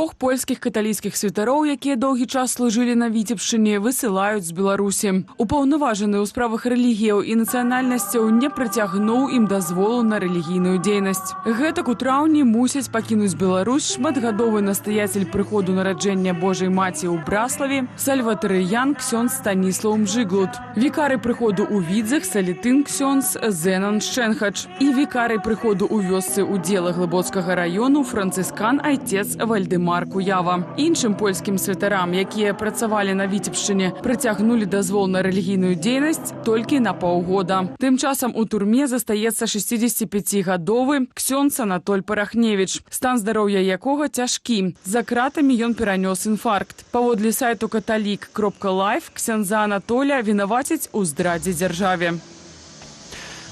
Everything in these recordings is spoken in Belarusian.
Трох польскіх каталіцкіх святароў, якія доўгі час служылі на Віцебшчыне, высылаюць з Беларусі. Упаўнаважаны ў справах рэлігіяў і нацыянальнасцяў не працягнуў ім дазволу на рэлігійную дзейнасць. Гэтак у траўні мусяць пакінуць Беларусь шматгадовы настаяцель прыходу Нараджэння Божай Маці ў Браславе сальватарыян ксёндз Станіслаў Мжыглуд, вікары прыходу ў Відзах салетын ксёндз Зэнан Шчэнхач і вікары прыходу ў вёсцы Удзела Глыбоцкага раёну францыскан айцец Вальдемар Куява. Іншым польскім святарам, якія працавалі на Віцебшчыне, працягнулі дазвол на рэлігійную дзейнасць толькі на паўгода. Тым часам у турме застаецца 65-гадовы ксёндз Анатоль Парахневіч, стан здароўя якога цяжкі. За кратамі ён перанёс інфаркт. Паводле сайту каталік.лайф, ксяндза Анатоля вінавацяць у здрадзе дзяржаве.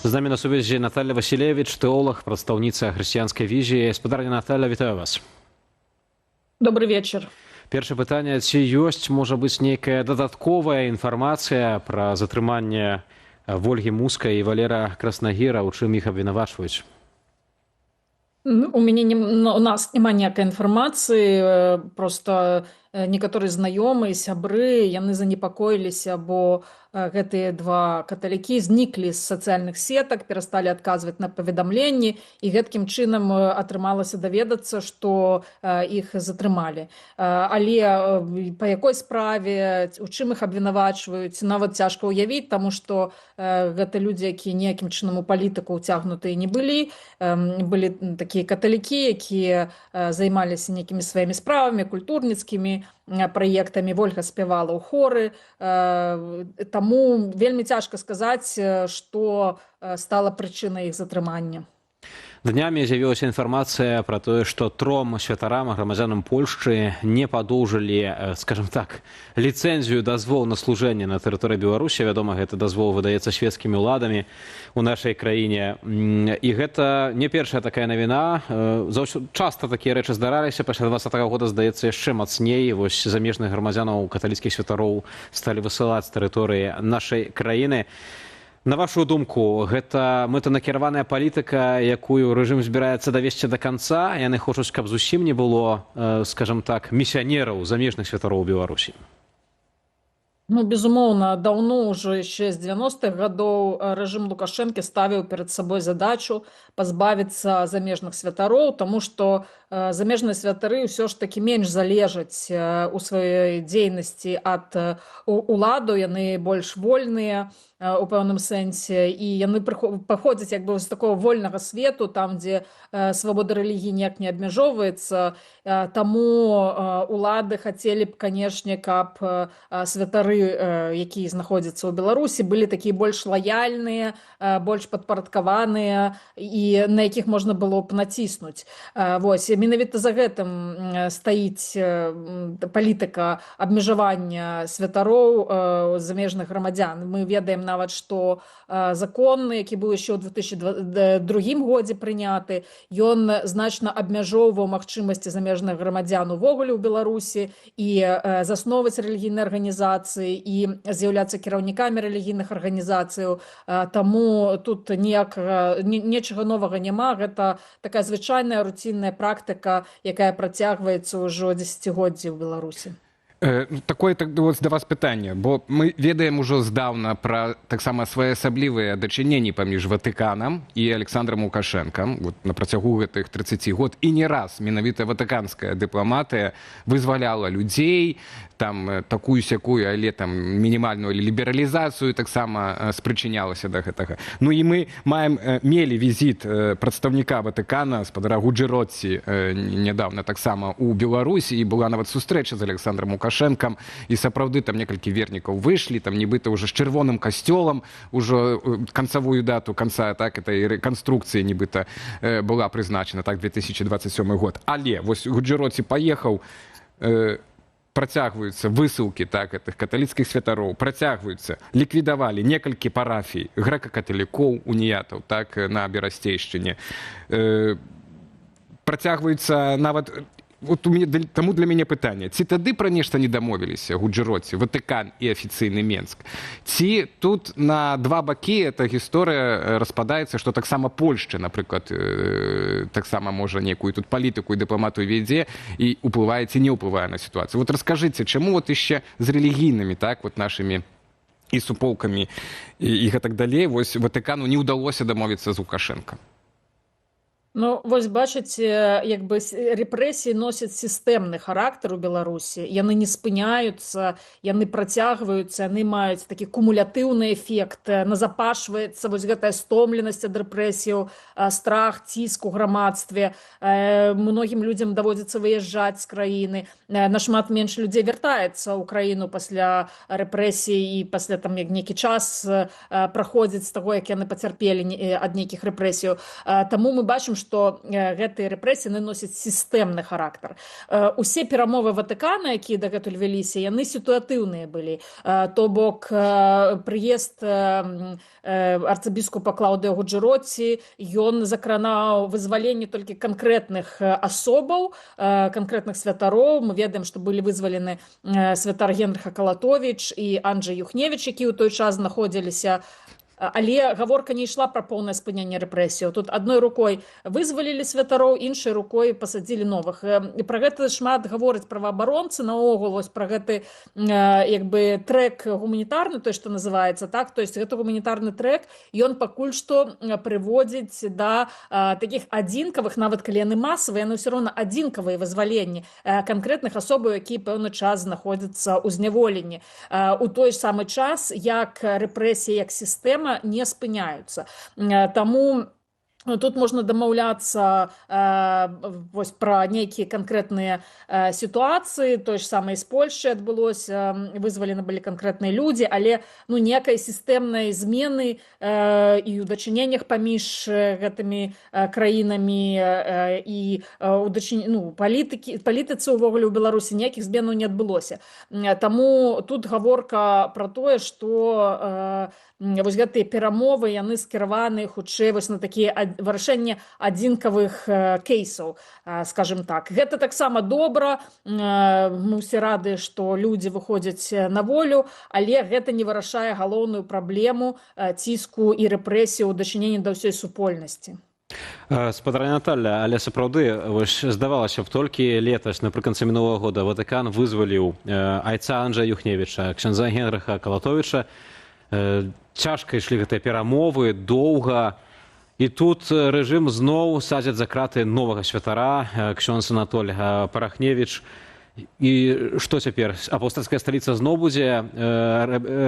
З намі на сувязі Наталля Васілевіч, тэолаг, прадстаўніца «Хрысціянскай візіі». Спадарня Наталля, вітаю вас. Добрый вечер. Першае пытанне: ці ёсць, можа быць, нейкая дадатковая інфармацыя пра затрыманне Вольгі Муска і Валера Краснагіра, у чым іх абвінавачваюць? Ну, у мяне не, ну, у нас няма ніякай інфармацыі, просто некаторыя знаёмыя, сябры, яны занепакоіліся, бо гэтыя два каталікі зніклі з сацыяльных сетак, перасталі адказваць на паведамленні, і гэткім чынам атрымалася даведацца, што іх затрымалі. Але па якой справе, у чым іх абвінавачваюць, нават цяжка ўявіць, таму што гэта людзі, якія ніякім чынам у палітыку ўцягнутыя не былі, былі такія каталікі, якія займаліся нейкімі сваімі справамі, культурніцкімі праектамі. Вольга спявала ў хоры. Таму вельмі цяжка сказаць, што стала прычынай іх затрымання. Днямі з'явілася інфармацыя пра тое, што тром святарам, грамадзянам Польшчы, не падоўжылі, скажем так, ліцэнзію, дазвол на служэнне на тэрыторыі Беларусі. Вядома, гэты дазвол выдаецца свецкімі ўладамі у нашай краіне. І гэта не першая такая навіна. Часта такія рэчы здараліся пасля 20-го года, здаецца, яшчэ мацней. Вось замежных грамадзянаў, каталіцкіх святароў сталі высылаць з тэрыторыі нашай краіны. На вашу думку, гэта мэтанакіраваная палітыка, якую рэжым збіраецца давесці да канца? Яны хочуць, каб зусім не было, скажем так, місіянераў, замежных святароў у Беларусі? Ну, безумоўна, даўно ўжо, яшчэ з 90-х гадоў, рэжым Лукашэнкі ставіў перад сабой задачу пазбавіцца замежных святароў, таму што замежныя святары ўсё ж такі менш залежаць у сваёй дзейнасці ад уладу, яны больш вольныя у пэўным сэнсе, і яны паходзяць як бы з такого вольнага свету, там, дзе свабода рэлігіі ніяк не абмяжоўваецца. Таму улады хацелі б, канешне, каб святары, якія знаходзяцца ў Беларусі, былі такія больш лаяльныя, больш падпарадкаваныя і на якіх можна было б націснуць. Вось менавіта за гэтым стаіць палітыка абмежавання святароў, замежных грамадзян. Мы ведаем нават, што закон, які быў яшчэ ў 2002 годзе прыняты, ён значна абмяжоўваў магчымасці замежных грамадзян увогуле ў Беларусі і засноўваць рэлігійныя арганізацыі, і з'яўляцца кіраўнікамі рэлігійных арганізацыяў. Таму тут ніякага нечага новага няма, гэта такая звычайная руцінная практыка, якая працягваецца ўжо дзесяцігоддзі ў Беларусі. Ну, такое так вот да вас пытанне, бо мы ведаем ужо здаўна пра таксама своеасаблівыя дачыненні паміж Ватыканам і Александром Лукашэнкам вот на працягу гэтых 30 год, і не раз менавіта ватыканская дыпламатыя вызваляла людзей там, такую сякую, але там мінімальную лібералізацыю таксама спрычынялася да гэтага. Ну і мы маем, мелі візіт прадстаўніка Ватыкана спадара Гуджэротці нядаўна таксама у Беларусі, і была нават сустрэча з Александром Лукашэнкам, і сапраўды там некалькі вернікаў выйшлі там нібыта ўжо з чырвоным касцёлам, ужо канцавую дату канца так этой рэканструкцыі нібыта была прызначана, так, 2027 год. Але вось Гуджэроці паехаў, працягваюцца высылкі так гэтых каталіцкіх святароў, працягваюцца, ліквідавалі некалькі парафій грэка-каталікоў, уніятаў так на Берасцейшчыне, працягваюцца нават Вот у мяне таму для мяне пытанне: ці тады пра нешта не дамовіліся Гуджэроці, Ватыкан і афіцыйны Менск, ці тут на два бакі эта гісторыя распадаецца, што таксама Польшча, напрыклад, таксама можа нейкую тут палітыку і дыпламатыю вядзе і уплывае ці не ўплывае на сітуацыю? Вот раскажыце, чаму вот яшчэ з рэлігійнымі, так, вот нашымі і суполкамі і гэтак далей, вось Ватыкану не ўдалося дамовіцца з Лукашэнкам? Ну, вось бачыце, як бы рэпрэсіі носяць сістэмны характар у Беларусі. Яны не спыняюцца, яны працягваюцца, яны маюць такі кумулятыўны эфект. Назапашваецца вось гэтая стомленасць ад рэпрэсіяў, страх, ціск у грамадстве. Многім людзям даводзіцца выязджаць з краіны. Нашмат менш людзей вяртаецца ў краіну пасля рэпрэсій і пасля там, як нейкі час праходзіць з таго, як яны пацярпелі ад нейкіх рэпрэсіяў. Таму мы бачым, што гэтыя рэпрэсіі носяць сістэмны характар. Усе перамовы Ватыкана, якія дагэтуль вяліся, яны сітуатыўныя былі. То бок прыезд арцыбіскупа Клаўдыо Гуджэроці, ён закранаў вызваленне толькі канкрэтных асобаў, канкрэтных святароў. Мы ведаем, што былі вызвалены святар Генрыха Калатовіч і Анджэй Юхневіч, які ў той час знаходзіліся, але гаворка не ішла пра поўнае спыненне рэпрэсіяў. Тут адной рукой вызвалілі святароў, іншай рукой пасадзілі новых. І пра гэта шмат гавораць праваабаронцы наогул, вось пра гэты як бы трэк гуманітарны, той, што называецца так. То есть гэты гуманітарны трэк, ён пакуль што прыводзіць да такіх адзінкавых, нават калі яны масавыя, яны ўсё роўна адзінкавыя вызваленні канкрэтных асобаў, якія пэўны час знаходзяцца ў зняволенні. У той ж самы час як рэпрэсіі як сістэма не спыняюцца. Таму тут можна дамаўляцца вось пра нейкія канкрэтныя сітуацыі, той ж самай з Польшчай адбылося, вызвалены былі канкрэтныя людзі, але, ну, некай сістэмнай змены і ў дачыненнях паміж гэтымі краінамі і ў ну, палітыцы ўвогуле ў Беларусі ніякіх зменаў не адбылося. Таму тут гаворка пра тое, што вось гэтыя перамовы, яны скіраваны хутчэй вось на такія вырашэнне адзінкавых кейсаў, скажем так. Гэта таксама добра, мы ўсе рады, што людзі выходзяць на волю, але гэта не вырашае галоўную праблему ціску і рэпрэсію ў дачыненні да ўсёй супольнасці. Спадарыня Наталля, але сапраўды вось здавалася б, толькі летась, напрыканцы мінулага года, Ватыкан вызваліў айца Анджея Юхневіча, ксяндза Генрыха Калатовіча. Цяжка ішлі гэтыя перамовы, доўга. І тут рэжым зноў садзяць за краты новага святара, ксёндз Анатоль Парахневіч. І што цяпер? Апостальская сталіца зноў будзе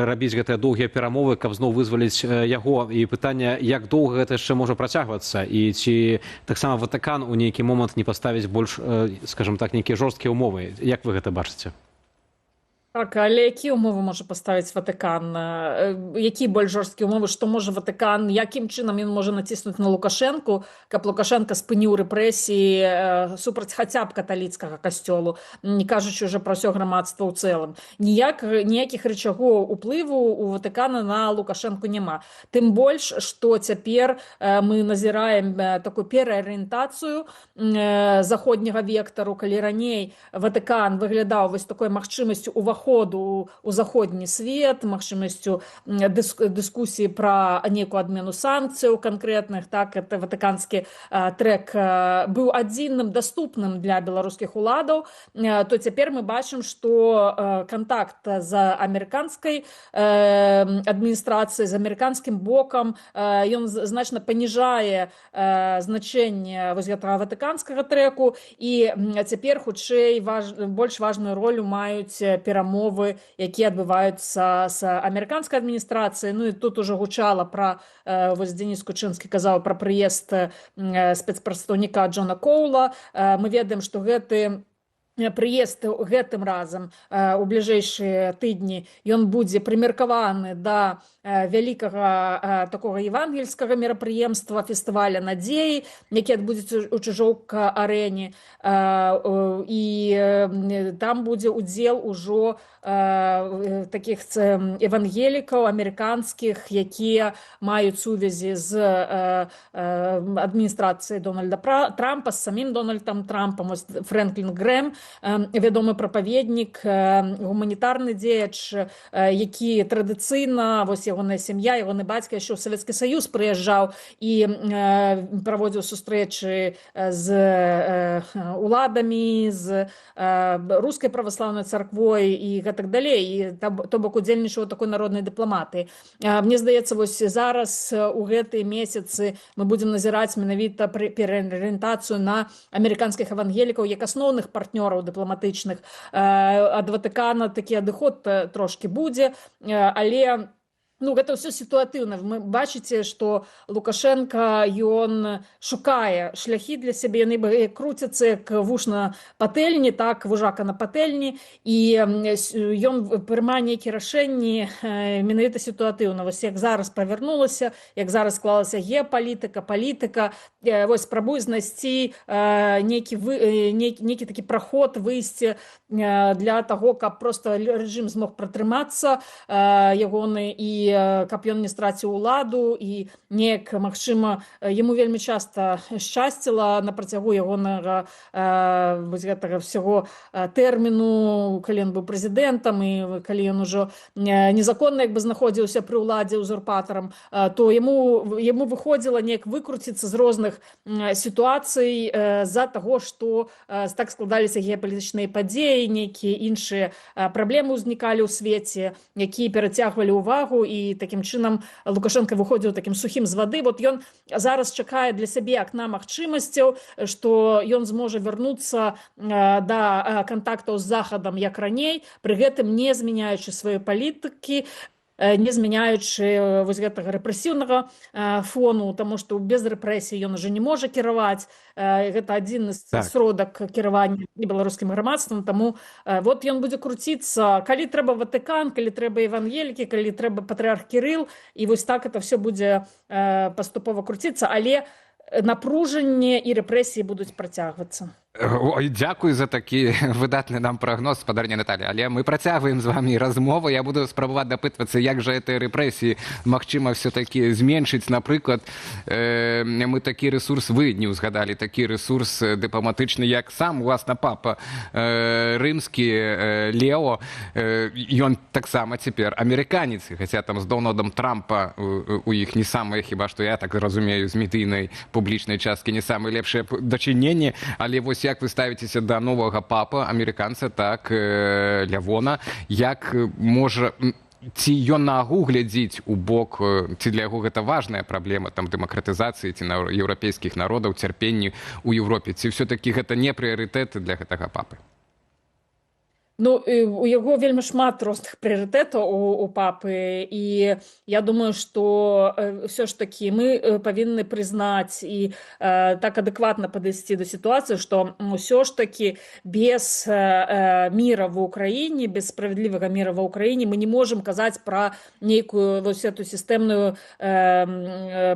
рабіць гэтыя доўгія перамовы, каб зноў вызваліць яго? І пытанне, як доўга гэта яшчэ можа працягвацца і ці таксама Ватыкан у нейкі момант не паставіць больш, скажем так, нейкія жорсткія ўмовы? Як вы гэта бачыце? Так, але якія ўмовы можа паставіць Ватыкан? Які больш жорсткія ўмовы, што можа Ватыкан, якім чынам ён можа націснуць на Лукашэнку, каб Лукашэнка спыніў рэпрэсіі супраць хаця б каталіцкага касцёлу, не кажучы ўжо пра ўсё грамадства ў цэлым? Ніякіх рычагоў уплыву у Ватыкана на Лукашэнку няма. Тым больш, што цяпер мы назіраем такую пераарыентацыю заходняга вектару. Калі раней Ватыкан выглядаў вось такой магчымасцю уваходу ў заходні свет, магчымасцю дыскусіі пра нейкую адмену санкцыяў канкрэтных, так, это ватыканскі трэк быў адзіным даступным для беларускіх уладаў, то цяпер мы бачым, што кантакт з амерыканскай адміністрацыяй, з амерыканскім бокам, ён значна паніжае значэнне вось гэтага ватыканскага трэку, і цяпер хутчэй больш важную ролю маюць перамовы, якія адбываюцца з амерыканскай адміністрацыяй. Ну і тут ужо гучала пра вось Дзеніс Кучынскі казаў пра прыезд спецпрадстаўніка Джона Коула. Мы ведаем, што гэты прыезд гэтым разам у бліжэйшыя тыдні, ён будзе прымеркаваны да вялікага такога евангельскага мерапрыемства, фестываля надзеі, які адбудзецца ў Чыжоўка арэне, і там будзе удзел ужо такіх евангелікаў амерыканскіх, якія маюць сувязі з адміністрацыяй Дональда Трампа, з самім Дональдам Трампам. Фрэнклін Грэм, вядомы прапаведнік, гуманітарны дзеяч, які традыцыйна, вось ягоная сям'я, ягоны бацька яшчэ ў Савецкі Саюз прыязджаў і праводзіў сустрэчы з уладамі, з рускай праваслаўнай царквой і гэтак далей, і то бок удзельнічаў такой народнай дыпламатыі. Мне здаецца, вось зараз, у гэтыя месяцы, мы будзем назіраць менавіта пераарыентацыю на амерыканскіх евангелікаў як асноўных партнёраў дыпламатычных. Ад Ватыкана такі адыход трошки будзе, але, ну, гэта ўсё сітуатыўна. Мы бачыце, што Лукашенко, ён шукае шляхі для сябе, яны круцяцца, як вуж на патэльні, так, вужака на патэльні, і ён прымае нейкія рашэнні менавіта сітуатыўна. Вось як зараз павярнулася, як зараз склалася геапалітыка, палітыка, вось спрабуе знайсці нейкі такі праход, выйсце для таго, каб просто рэжым змог пратрымацца ягоны і каб ён не страціў уладу. І неяк, магчыма, яму вельмі часта шчасціла на працягу ягонага вось гэтага всяго тэрміну, калі ён быў прэзідэнтам і калі ён ужо незаконна як бы знаходзіўся пры ўладзе узурпатарам, то яму выходзіла неяк выкруціцца з розных сітуацый з-за таго, што так складаліся геапалітычныя падзеі, нейкія іншыя праблемы ўзнікалі ў свеце, якія перацягвалі ўвагу, і такім чынам Лукашенко выходзіў такім сухім з вады. Вот ён зараз чакае для сябе акна магчымасцяў, што ён зможа вярнуцца да кантактаў з Захадам як раней, пры гэтым не змяняючы сваёй палітыкі, не змяняючы вось гэтага рэпрэсіўнага фону, таму што без рэпрэсій ён уже не можа кіраваць. Гэта адзін з сродак кіравання беларускім грамадствам. Таму вот ён будзе круціцца, калі трэба Ватыкан, калі трэба евангелікі, калі трэба патрыарх Кірыл, і вось так это все будзе паступова круціцца, але напружанне і рэпрэсіі будуць працягвацца. Ой, дзякуй за такі выдатны нам прагноз, спадарня Наталля. Але мы працягваем з вами размову. Я буду спрабаваць дапытвацца, як жа гэтыя рэпрэсіі магчыма все-таки зменшыць. Напрыклад, мы такі ресурс, вы не ўзгадалі такі ресурс дыпламатычны, як сам уласна папа рымскі Лео. Ён таксама цяпер амерыканец, хаця там з Дональдам Трампа у іх не самыя, хіба што я так разумею з медыйнай публічнай часткі, не самыя лепшыя дачыненні. Але вось як вы ставіцеся да новага папа, амерыканца, так, Лявона, як можа, ці ён наагул глядзіць у бок, ці для яго гэта важная праблема там дэмакратызацыі ці на еўрапейскіх народаў, цярпенні ў Еўропе, ці все-таки гэта не прыярытэты для гэтага папы? Ну, у яго вельмі шмат розных прыярытэтаў у папы, і я думаю, што ўсё ж такі мы павінны прызнаць і так адэкватна падысці да сітуацыі, што ўсё ж такі без мира в Украіне, без справядлівага мира ва Украіне мы не можам казаць пра нейкую вось эту сістэмную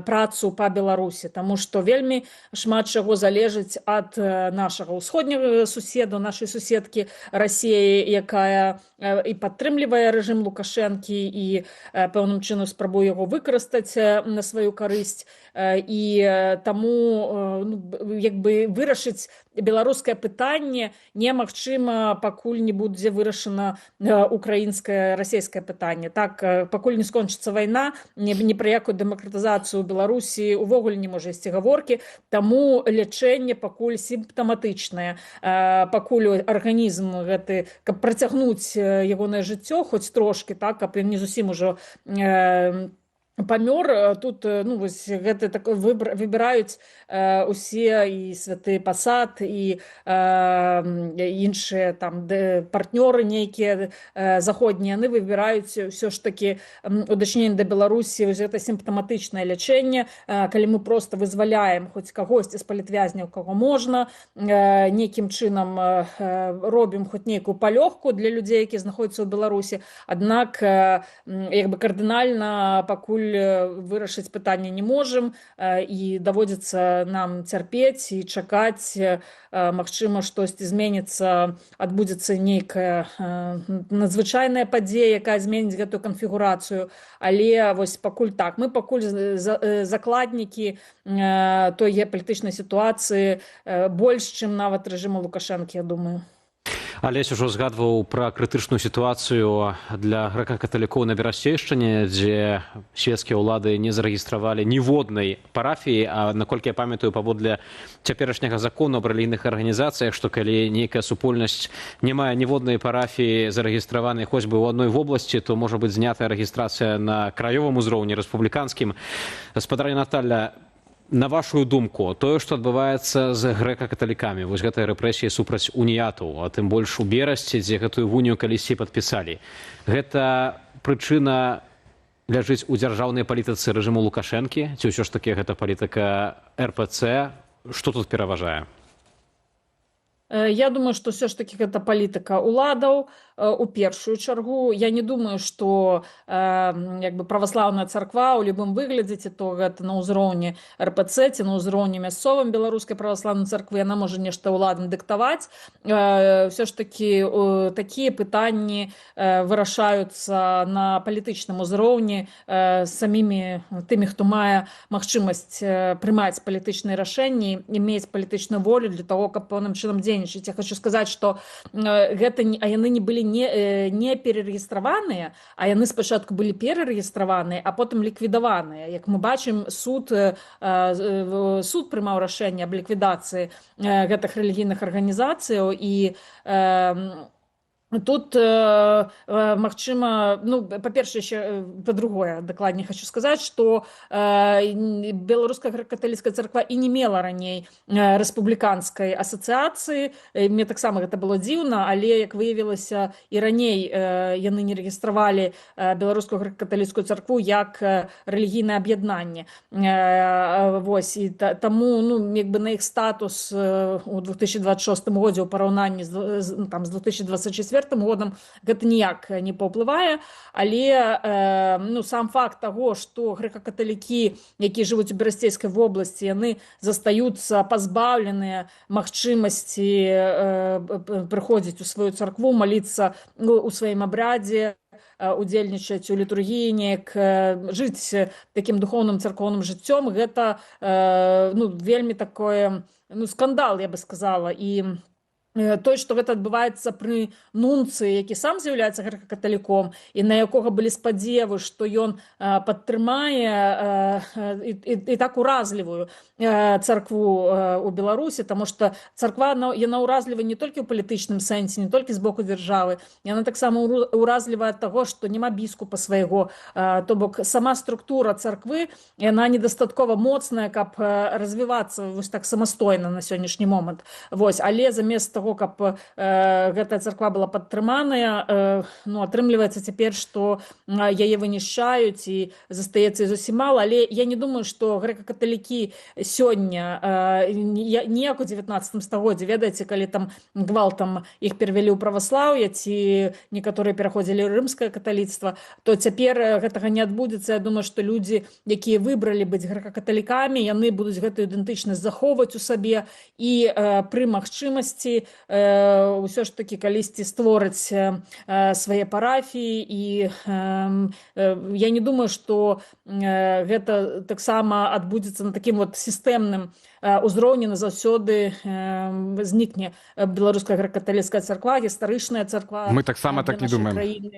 працу па Беларусі, таму што вельмі шмат чаго залежыць ад нашага ўсходняга суседа, нашай суседкі Расіі, якая і падтрымлівае рэжым Лукашэнкі і пэўным чынам спрабуе яго выкарыстаць на сваю карысць. І таму ну, як бы вырашыць беларускае пытанне немагчыма, пакуль не будзе вырашана украінскае, расійскае пытанне. Так, пакуль не скончыцца вайна, ні пра якую дэмакратызацыю ў Беларусі увогуле не можа ісці гаворкі. Таму лячэнне пакуль сімптаматычнае, пакуль арганізм гэты, каб працягнуць ягонае жыццё хоць трошкі, так, каб ён не зусім ужо Памёр тут, ну, вось гэты такой выбор выбіраюць усе, і Святы Пасад, і іншыя там партнёры нейкія заходнія, яны выбіраюць ўсё ж такі у дачыненні да Беларусі вось гэта сімптаматычнае лячэнне, калі мы просто вызваляем хоць кагосьці з палітвязняў, каго можна, нейкім чынам робім хоць нейкую палёгку для людзей, якія знаходзяцца ў Беларусі. Аднак як бы кардынальна пакуль вырашыць пытанне не можам, і даводзіцца нам цярпець і чакаць. Магчыма, штосьці зменіцца, адбудзецца нейкая надзвычайная падзея, якая зменіць гэтую канфігурацыю, але вось пакуль так, мы пакуль закладнікі той геапалітычнай сітуацыі больш, чым нават рэжыму Лукашэнкі, я думаю. Алесь ужо згадваў пра крытычную сітуацыю для грэка-каталікоў на Берасцейшчыне, дзе свецкія ўлады не зарэгістравалі ніводнай парафіі. А наколькі я памятаю, паводле цяперашняга закону аб рэлігійных арганізацыях, што калі нейкая супольнасць не мае ніводнай парафіі, зарэгістраванай хоць бы ў адной вобласці, то можа быць знятая рэгістрацыя на краёвым узроўні, рэспубліканскім. Спадарня Наталля, на вашу думку, тое, што адбываецца з грэка-каталікамі, вось гэтыя рэпрэсіі супраць уніятаў, а тым больш у Берасці, дзе гэтую вунію калісьці падпісалі, гэта прычына ляжыць у дзяржаўнай палітыцы рэжыму Лукашэнкі ці ўсё ж такі гэта палітыка РПЦ? Што тут пераважае? Я думаю, што ўсё ж такі гэта палітыка ўладаў у першую чаргу. Я не думаю, што як бы праваслаўная царква ў любым выглядзе, ці то гэта на ўзроўні РПЦ, ці на ўзроўні мясцовым Беларускай праваслаўнай царквы, яна можа нешта ўладам дыктаваць. Ўсё ж такі такія пытанні вырашаюцца на палітычным узроўні самімі тымі, хто мае магчымасць прымаць палітычныя рашэнні і мець палітычную волю для того, каб пэўным чынам дзейнічаць. Я хочу сказаць, что гэта не, а яны не былі не перарэгістраваныя, а яны спачатку былі перарэгістраваныя, а потым ліквідаваныя. Як мы бачым, суд прымаў рашэнне аб ліквідацыі гэтых рэлігійных арганізацыяў. І тут, магчыма, ну, па-першае, яшчэ, па-другое, дакладней хочу сказаць, што Беларуская грэка-каталіцкая царква і не мела раней рэспубліканскай асацыяцыі. Мне таксама гэта было дзіўна, але, як выявілася, і раней яны не рэгістравалі Беларускую грэка-каталіцкую царкву як рэлігійнае аб'яднанне. Вось, і таму, ну, як бы на іх статус у 2026 годзе ў параўнанні з, там, з 2024 годам гэта ніяк не паўплывае. Але ну, сам факт таго, што грэка-каталікі, якія жывуць у Берасцейскай вобласці, яны застаюцца пазбаўленыя магчымасці прыходзіць у сваю царкву, маліцца, ну, у сваім абрядзе, удзельнічаць у літургіі, неяк жыць такім духоўным царкоўным жыццём, гэта ну, вельмі такое, ну, скандал, я бы сказала. І той, што гэта адбываецца пры нунцыі, які сам з'яўляецца грэка-каталіком і на якога былі спадзевы, што ён падтрымае і так уразлівую царкву у Беларусі, таму што царква яна ўразліва не толькі ў палітычным сэнсе, не толькі з боку дзяржавы, яна таксама ўразліва ад таго, што няма біскупа свайго, то бок сама структура царквы, яна недастаткова моцная, каб развівацца вось так самастойна на сённяшні момант. Вось, але замест таго, каб гэтая царква была падтрыманая, ну, атрымліваецца цяпер, што яе вынішчаюць і застаецца зусім мала. Але я не думаю, што грэка-каталікі сёння, ніяк у 19 стагоддзі, ведаеце, калі там гвалтам іх перавялі ў праваслаўе ці некаторыя пераходзілі ў рымскае каталіцтва, то цяпер гэтага не адбудзецца. Я думаю, што людзі, якія выбралі быць грэка-каталікамі, яны будуць гэтую ідэнтычнасць захоўваць у сабе і пры магчымасці ўсё ж такі калісьці створаць свае парафіі. І я не думаю, што гэта таксама адбудзецца на такім вот сістэмным узроўні назаўсёды, знікне Беларуская грэка-каталіцкая царква, гістарычная царква Мы таксама для так не нашай думаем. краіны.